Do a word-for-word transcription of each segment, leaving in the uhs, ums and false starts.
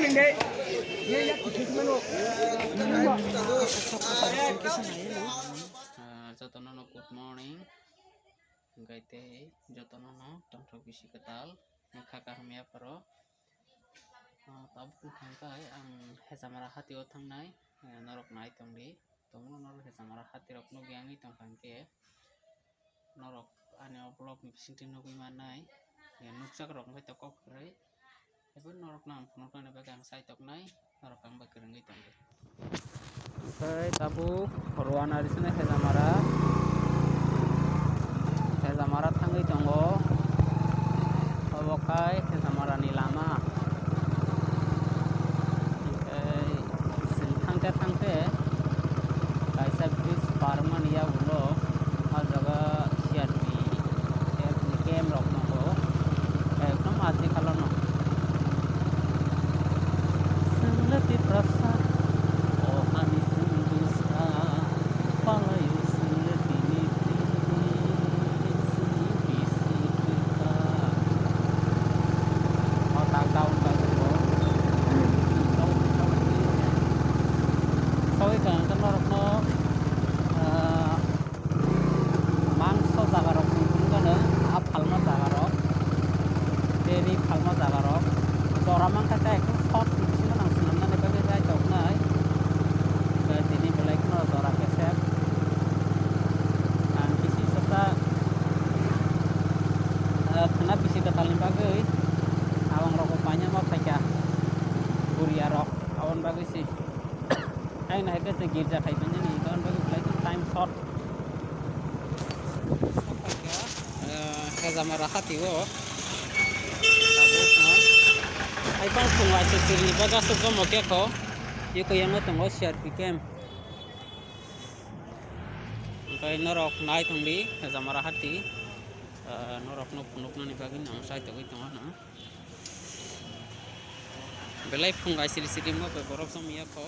Ah, jotono no good morning. Hwnkhe tei jotono no tongthok bisi kwtal, nokha kaham yapharo. Ah, tabuk wngkha khe ang Hejamara hatio thangnai, eh, norok nai tongdi. Tongo norok Hejamara hatirok nukya wngwi tongkha hwnkhe, norok ani o vlog ni bisingtwi nugwi mannai, eh, nukjak rok wngkha kok kwrwi. Ebo norok no ang phunuknani bagwi ang chaitoknai, norok ang bai kwrwngwi tongdi. Oke, tabuk rwna ri sene Hejamara. Hejamara thangwi tongo. Obo khai Hejamara ni lama. Oke, chwng thangkhe thangkhe kaisa bridge par mani yagulo, o jaga C R P F ni camp rok tongo. Ekdom ajikhalo no. Chwng le Tiprasa, o hani chwng bwsa, palaio chwng le tini tini, chwng bisi kwtal. O tak down bai tongo. Sawi kha hwnkhe norokno, ah, mangso jagarok chwng phunukgano, a phalma jagarok, tei ri phalma jagarok. Jora mankha khe ekdom short ni bisingo nang swnamnani bagwi jai tongkhnai. Tei tini belai kheno jora khe se ang bisi sasa, ah, khwna bisi kwtalni bagwi abang rokbo paina ma phaikha, buriya rok aboni bagwi se. Ayna hai khe girja khai tonjani, karon bagwi belai time short. Eh, Hejamara hatio. Tabuk no. Hai bang phung aisuk siri ni bagwi aswk jomo khe kho. Eko yang tongo C R P camp. Okai norok nai tongdi, Hejamara hati. Eh, norok no phunuknani bagwi no sai togwi tongo no. Belai phung aisiri siri mo bai borok jom ya kho.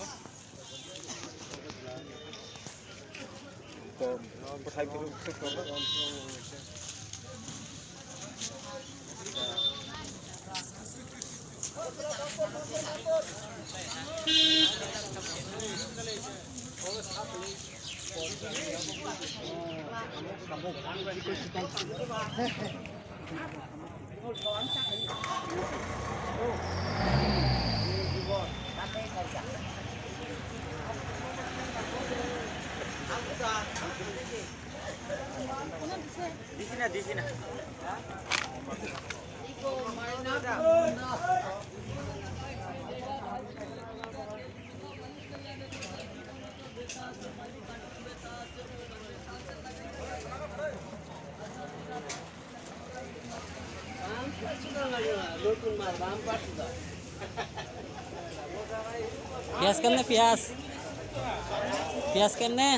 Piyas kemne piyas? Piyas kemne?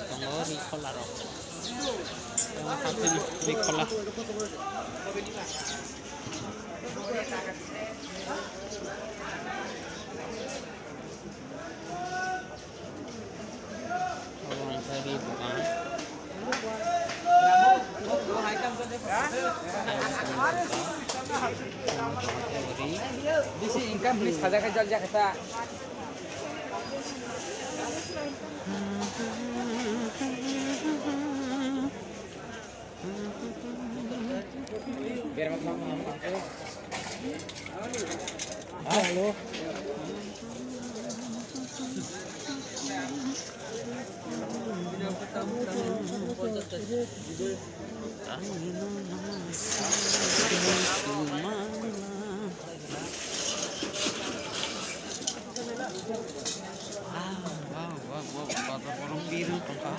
Tongo ri khola rok. Tongo haphini ri khola. Obo wngkha ri bwkang. Bisi income please, hajar hajar jak kha ta. Hello. Ah, wow, wow, wow, bazar borok birung tongkha.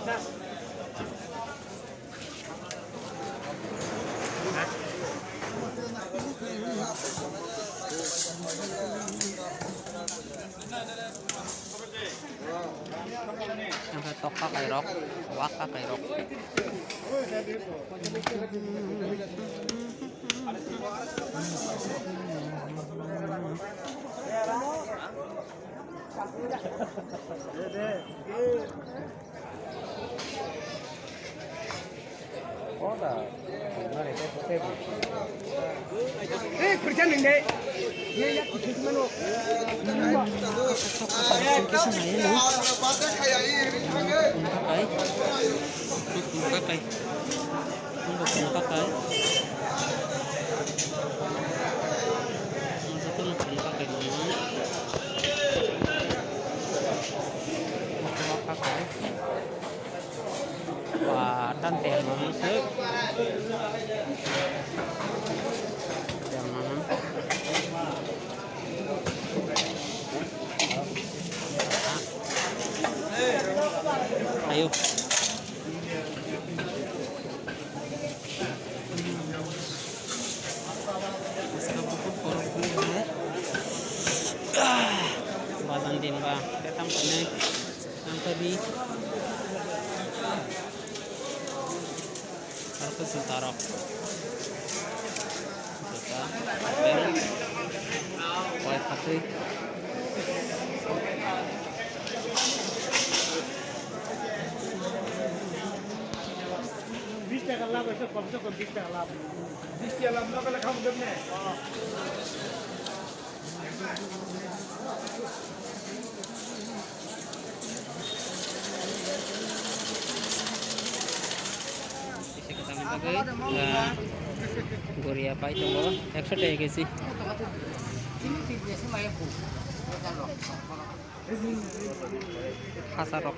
Ang khe tok kakai rok, wak kakai rok. Kakai. Kakai. Ang bo phone kakai. Ang jotono phone kakai mano. Ang phone kakai. Wah, tan tel mano se. Tel mano. Ayo. Bajan din ba, datang kene, datang kene. Aro khe juta rok. Juta, apple, koi phatwi. Bis taka lab, ekta kom se kom bis taka lab. Bis taka lab, no kale kham jom ne. Kisa kwchangni bagwi, ah, Goria pai tongo, ekso taka kesi. Hasa rok.